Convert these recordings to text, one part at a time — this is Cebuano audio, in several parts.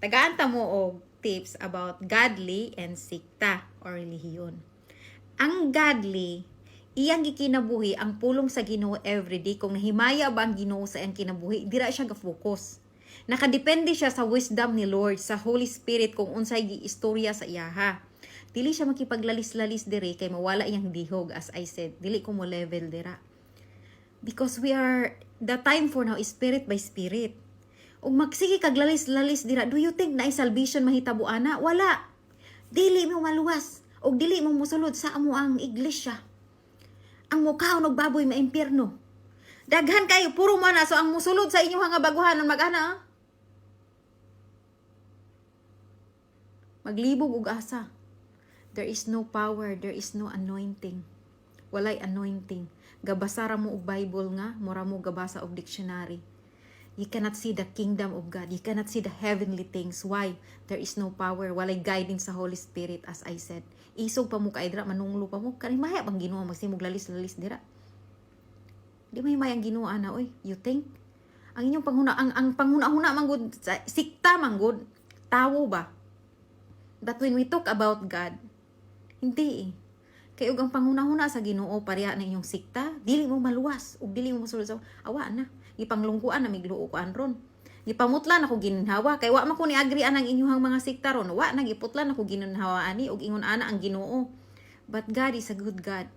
Tagaan ta mo og tips about godly and sikta or relihiyon. Ang godly, iyang gikinabuhi ang pulong sa Ginoo everyday. Kung nahimaya ba ang Ginoo sa iyang kinabuhi, dira siya ga-focus. Nakadepende siya sa wisdom ni Lord, sa Holy Spirit, kung unsay giistorya sa iyaha. Dili siya makipaglalis-lalis diri kay mawala iyang dihog. As I said, dili ko mo level dira. Because we are, the time for now is spirit by spirit. Ug magsige kag lalis-lalis dira, do you think na salvation mahitabo ana? Wala. Dili mo maluwas. Ug dili mo mosulod sa amo ang iglesia. Ang mukaon og baboy maimpierno. Daghan kayo puro man na, so ang musulod sa inyo nga baguhanon mag-ana, ah. Maglibog og asa. There is no power, there is no anointing. Walay anointing. Gabasa ra mo og Bible nga, mura mo gabasa og dictionary. You cannot see the kingdom of God. You cannot see the heavenly things. Why? There is no power. Walay guidance sa Holy Spirit, as I said. Isog pa mo kay dira, manunglo pa mo. Kani mahaya bang Ginoo magsimog lalis-lalis dira? Di may ang Ginoo ana oy. You think? Ang inyong panghuna ang panghuna-huna man gud sikta man gud, tawo ba? But when we talk about God, hindi eh. Kay ug ang panghuna-huna sa Ginoo pareha na inyong sikta, dili mo maluwas ug dili mo mosulod sa awa na. Gipanglungkuan na migluo ko ron. Gipamutlan ako ginhawa kay wa man ko ni agree anang inyuhang mga sikta ron. Wa na giputlan ako ginhawa ani ug ingon ana ang Ginoo. But God is a good God.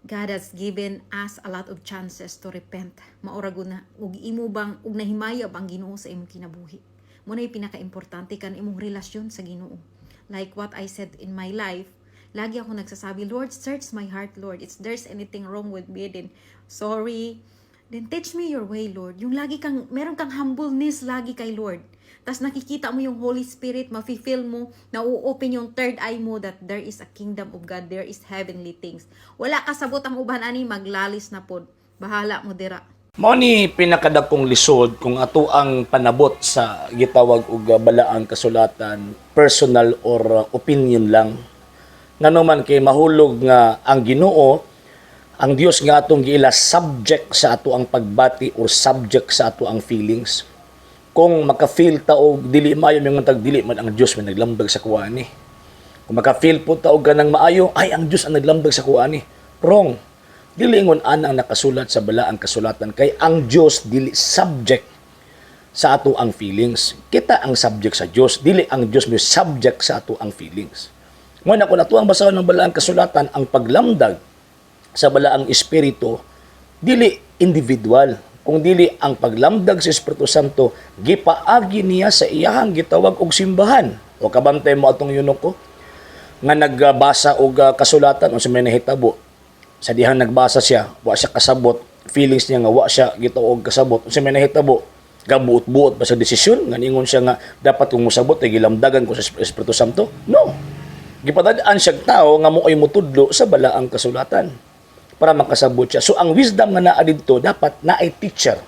God has given us a lot of chances to repent. Maura gud na ug imo bang ug nahimaya ba ang Ginoo sa imong kinabuhi? Mo na pinaka-importante kan imong relasyon sa Ginoo. Like what I said in my life, lagi ako nagsasabi, "Lord, search my heart, Lord. If there's anything wrong with me, then sorry. Then teach me your way, Lord." Yung lagi kang, meron kang humbleness lagi kay Lord. Tapos nakikita mo yung Holy Spirit, mafe-feel mo, na-open yung third eye mo that there is a kingdom of God, there is heavenly things. Wala kasabot ang uban ani, maglalis na pod. Bahala mo dira. Mao ni pinakadakong lisod kung ato ang panabot sa gitawag og balaang kasulatan, personal or opinion lang. Ngano man kay mahulog nga ang Ginoo, ang Dios nga atong giila, subject sa ato ang pagbati or subject sa ato ang feelings. Kung maka-feel ta og dili maayo, mingon tag dili man ang Dios may naglamdag sa kuha ni. Kung maka-feel po ta og kanang maayo, ay, ang Dios ang naglamdag sa kuha ni. Wrong. Dili ingon ana ang nakasulat sa balaang kasulatan kay ang Dios dili subject sa ato ang feelings. Kita ang subject sa Dios, dili ang Dios may subject sa ato ang feelings. Ngunit kung ato ang basahon ng balaang kasulatan, ang paglamdag sa balaang espiritu dili individual. Kung dili ang paglamdag sa Espiritu Santo gipaagi niya sa iyahang gitawag og simbahan. O kabantay mo atong yunoko nga nagbasa og kasulatan, unsa may nahitabo sa dihang nagbasa siya, wa siya kasabot, feelings niya nga wa siya gitawag kasabot. Unsa may nahitabo? Gabuot-buot ba sa desisyon nga ningon siya nga dapat kung mosabot ay gilamdagan ko sa Espiritu Santo? No. Gipadad-an siya tao nga mo ay mutudlo sa balaang kasulatan para makasabot siya. So ang wisdom nga naa didto, dapat naay teacher.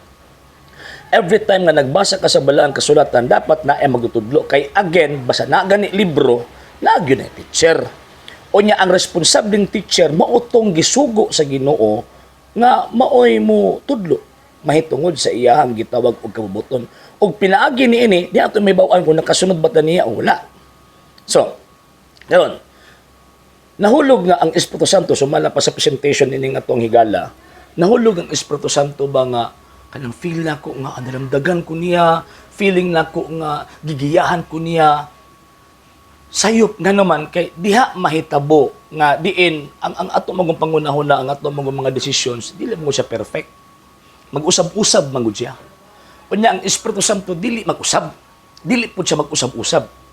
Every time nga nagbasa ka sa balaang kasulatan, dapat naay magtutudlo kay again, basta na gani libro, naa gyud na teacher. Unya ang responsableng teacher mao tong gisugo sa Ginoo nga maoy mo tudlo mahitungod sa iyahang gitawag og kabubuton. Ug pinaagi niini, di ato may baw-an kung nakasunod ba ta niya o wala. So, karon nahulog nga ang Espiritu Santo, sumala pa sa presentation ini nga atong higala, nahulog ang Espiritu Santo ba nga kanang feel nako nga nalamdagan ko niya, feeling nako nga gigiyahan ko niya, sayop. Nga naman kay diha mahitabo nga diin ang ato magong pangunahuna, ang ato magong mga decisions, dili mo siya perfect, mag-usab-usab man gud siya. Unya ang Espiritu Santo dili mag-usab, dili pud siya mag-usab-usab.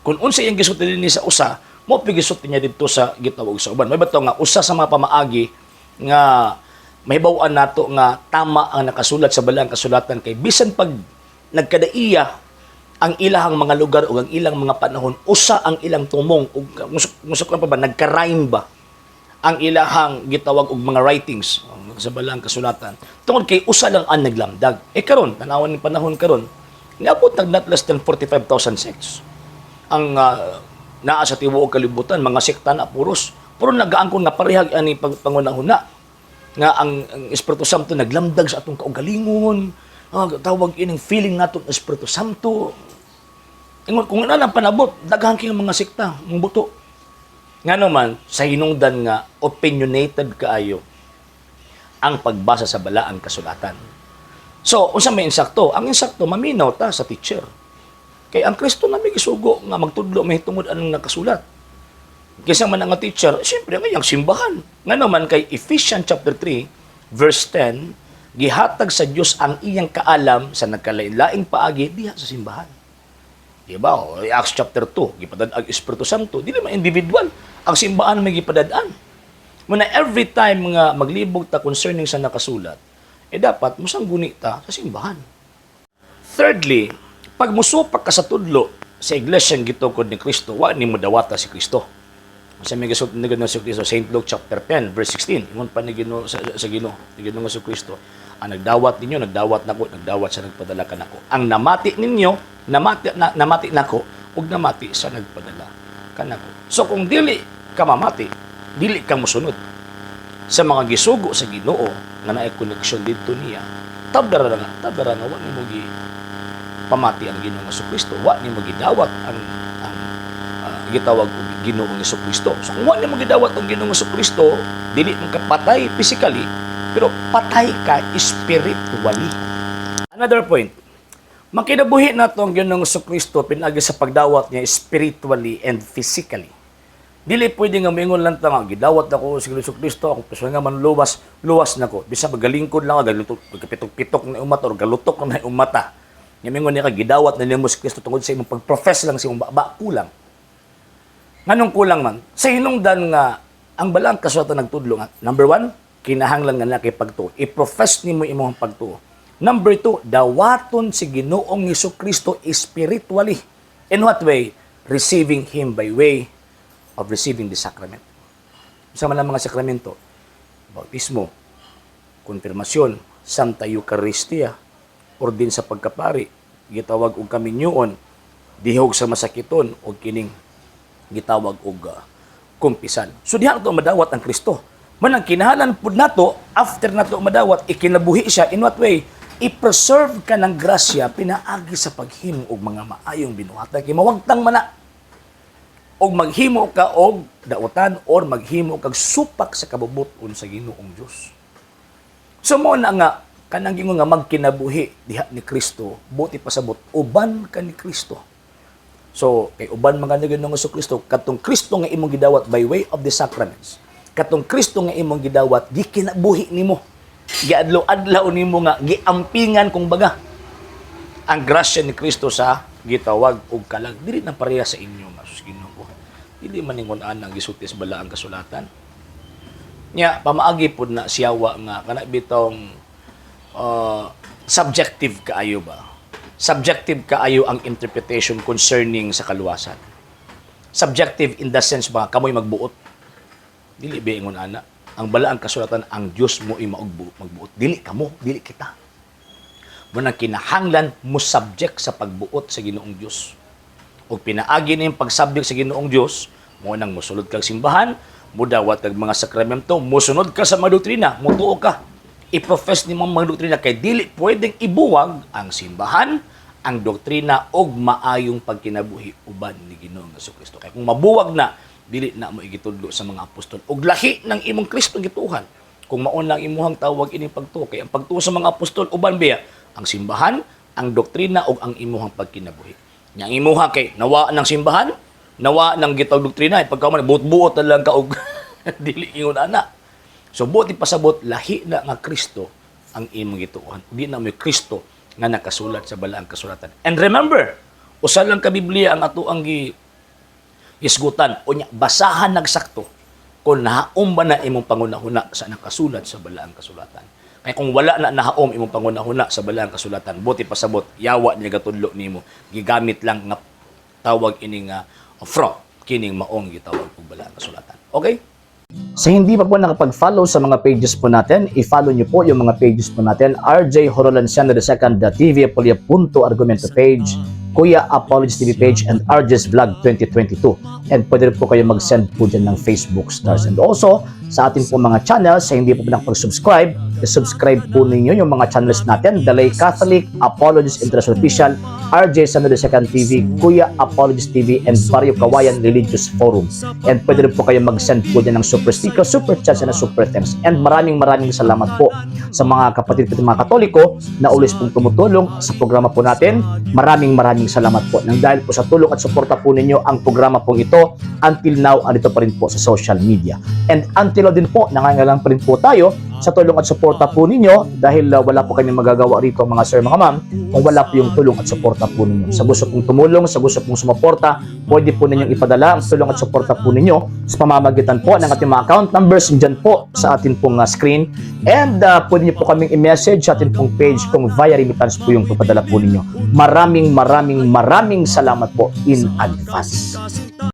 Kung unsa iyang gisulti dinhi sa usa, mo gisulti niya didto sa gitawag sa uban. May bato nga usa sa mga pamaagi nga mahibaw-an nato nga tama ang nakasulat sa balaang kasulatan kay bisan pag nagkadaiya ang ilahang mga lugar o ang ilang mga panahon, usa ang ilang tumong ug musok pa ba nagka-rhyme ba ang ilahang gitawag og mga writings sa balaang kasulatan tungod kay usa lang ang naglamdag. Eh karon, tanawan ni panahon karon, niabot nag not less than 45,000 sects ang naa sa tibuok kalibutan, mga sekta na puros. Pero nagaangkon nga parehag ani pangunahuna nga ang Espiritu Santo naglamdag sa atong kaugalingon. Tawag ining feeling nato ng Espiritu Santo. Ingon kung ano lang panabot, daghan kayong mga sekta, mong buto. Nga naman, sa hinungdan nga opinionated kaayo ang pagbasa sa balaang kasulatan. So, unsa may insakto? Ang insakto, maminaw ta sa teacher. Kay ang Kristo na may gisugo nga magtudlo mahitungod anong nakasulat. Kaysa man ang teacher, siyempre ang iyang simbahan. Nga naman kay Ephesians chapter 3, verse 10, gihatag sa Dios ang iyang kaalam sa nagkalain-laing paagi diha sa simbahan. Di ba? O, Acts chapter 2, gipadad ang Espiritu Santo, dili man individual. Ang simbahan may gipadad-an. Muna every time nga maglibog ta concerning sa nakasulat, eh dapat musangguni ta sa simbahan. Thirdly, pag musupak ka sa tudlo sa iglesia gitukod ni Kristo, wa nimo dawata si Kristo. Sa may gasulti ni Ginoo si Kristo, St. Luke chapter 10 verse 16. Ingon pa ni Ginoo sa Ginoo, ni Ginoo nga si Kristo, ang nagdawat ninyo, nagdawat nako, nagdawat sa nagpadala kanako. Ang namati ninyo, namati na, namati nako ug namati sa nagpadala kanako. So kung dili ka mamati, dili ka mosunod sa mga gisugo sa Ginoo nga naay koneksyon didto niya, tabdara nga wa nimo gi pamati ang Ginoong Kristo, wa nimo gidawat ang gitawag og Ginoong Kristo. So kung wa nimo gidawat ang Ginoong Kristo, dili man ka patay physically, pero patay ka spiritually. Another point, makinabuhi nato ang Ginoong Kristo pinaagi sa pagdawat niya spiritually and physically. Dili pwede nga moingon lang ta nga gidawat ako si Ginoong Kristo, ako personal nga manluwas, luwas nako. Bisa magalingkod lang ka, galutok, pitok na umata or galutok na umata. Nga moingon niya ka gidawat na nimo si Kristo tungod sa imong pag-profess lang sa imong baba, kulang. Nganong kulang man? Sa hinungdan nga ang balaang kasulatan nagtudlo nga number one, kinahanglan nga naa kay pagtuo. I-profess nimo imong pagtuo. Number two, dawaton si Ginoong Kristo spiritually. In what way? Receiving Him by way of receiving the sacrament. Sa man ang mga sakramento, bautismo, konfirmasyon, Santa Eucharistia, ordin sa pagkapari, gitawag og kaminyoon, dihog sa masakiton, o kining gitawag og kumpisan. So diha nato madawat ang Kristo. Man ang kinahanglan pud nato after nato madawat, ikinabuhi siya. In what way? I-preserve ka ng grasya pinaagi sa paghimo og mga maayong binuhatan kay mawagtang man na og maghimo ka og dautan or maghimo kag supak sa kabubut-on sa Ginoong Dios. So mo na nga kanang gingon nga magkinabuhi diha ni Kristo, buot pasabot uban ka ni Kristo. So kay uban man ka ni Ginoong Kristo, katong Kristo nga imong gidawat by way of the sacraments. Katong Kristo nga imong gidawat gikinabuhi nimo. Giadlaw-adlaw nimo nga giampingan kung baga ang grasya ni Kristo sa gitawag og kalag. Dili na pareha sa inyo nga sus, Ginoo. Dili man ingon ana ang gisulti sa balaang kasulatan. Nya pamaagi pod na siyawa nga kana bitong subjective kaayo ba? Subjective kaayo ang interpretation concerning sa kaluwasan. Subjective in the sense ba kamoy magbuot. Dili ba ingon ana? Ang balaang kasulatan, ang Dios mo magbuot. Dili kamo, dili kita. Mo nang kinahanglan mo subject sa pagbuot sa Ginoong Dios. Ug pinaagi ning pagsubject sa Ginoong Dios, mo nang mosulod kag simbahan, mudawat kag mga sakramento, mosunod ka sa mga doktrina, motuo ka. I-profess nimo ang mga doktrina kay dili pwedeng ibuwag ang simbahan, ang doktrina og maayong pagkinabuhi uban ni Ginoong Kristo. Kay kung mabuwag na, dili na mo igitudlo sa mga apostol. Og lahi ng imong Kristo gituohan. Kung maon lang imuhang tawag ining pagtuo, kay ang pagtuo sa mga apostol uban biya ang simbahan, ang doktrina ug ang imuhang pagkinabuhi. Nya ang imuha kay nawa ng simbahan, nawa ng gitawag doktrina, eh, pagka man buot-buot na lang ka og dili ingon ana. So buot ipasabot lahi na nga Kristo ang imong gituohan. Di na mo Kristo nga nakasulat sa balaang kasulatan. And remember, usa lang ka Biblia ang ato ang gi isgutan unya basahan nagsakto kung nahaom ba na imong pangunahuna sa nakasulat sa balaang kasulatan. Kaya kung wala na nahaom imong pangunahuna sa balaang kasulatan, buot pasabot, yawa niya gatudlo nimo, gigamit lang nga tawag ini nga front kining maong gitawag og balaang kasulatan. Okay? Sa hindi pa po nakapag-follow sa mga pages po natin, i-follow nyo po yung mga pages po natin. RJ Horolanciano II, The TV Apolia Punto Argumento page, Kuya Apologies TV page, and RJ's Vlog 2022. And pwede rin po kayo mag-send po dyan ng Facebook stars. And also, Sa atin po mga channels, sa hindi po nakapag-subscribe, subscribe po ninyo yung mga channels natin: The Lay Catholic, Apologist International Official, RJ Samuel Second TV, Kuya Apologist TV, and Barrio Kawayan Religious Forum. And pwede rin po kayo mag-send po dyan ng super sticker, super chat, and super thanks. And maraming maraming salamat po sa mga kapatid ko, mga Katoliko na always pong tumutulong sa programa po natin. Maraming maraming salamat po. Nang dahil po sa tulong at suporta po ninyo, ang programa pong ito until now andito pa rin po sa social media. And until now din po, nangangailangan pa rin po tayo sa tulong at suporta po ninyo dahil wala po kami magagawa rito, mga sir, mga ma'am, kung wala po yung tulong at suporta po ninyo. Sa gusto pong tumulong, sa gusto pong sumuporta, pwede po ninyong ipadala ang tulong at suporta po ninyo sa pamamagitan po ng ating mga account numbers dyan po sa atin pong screen. And pwede niyo po kaming i-message sa atin pong page kung via remittance po yung papadala po ninyo. Maraming maraming maraming salamat po in advance.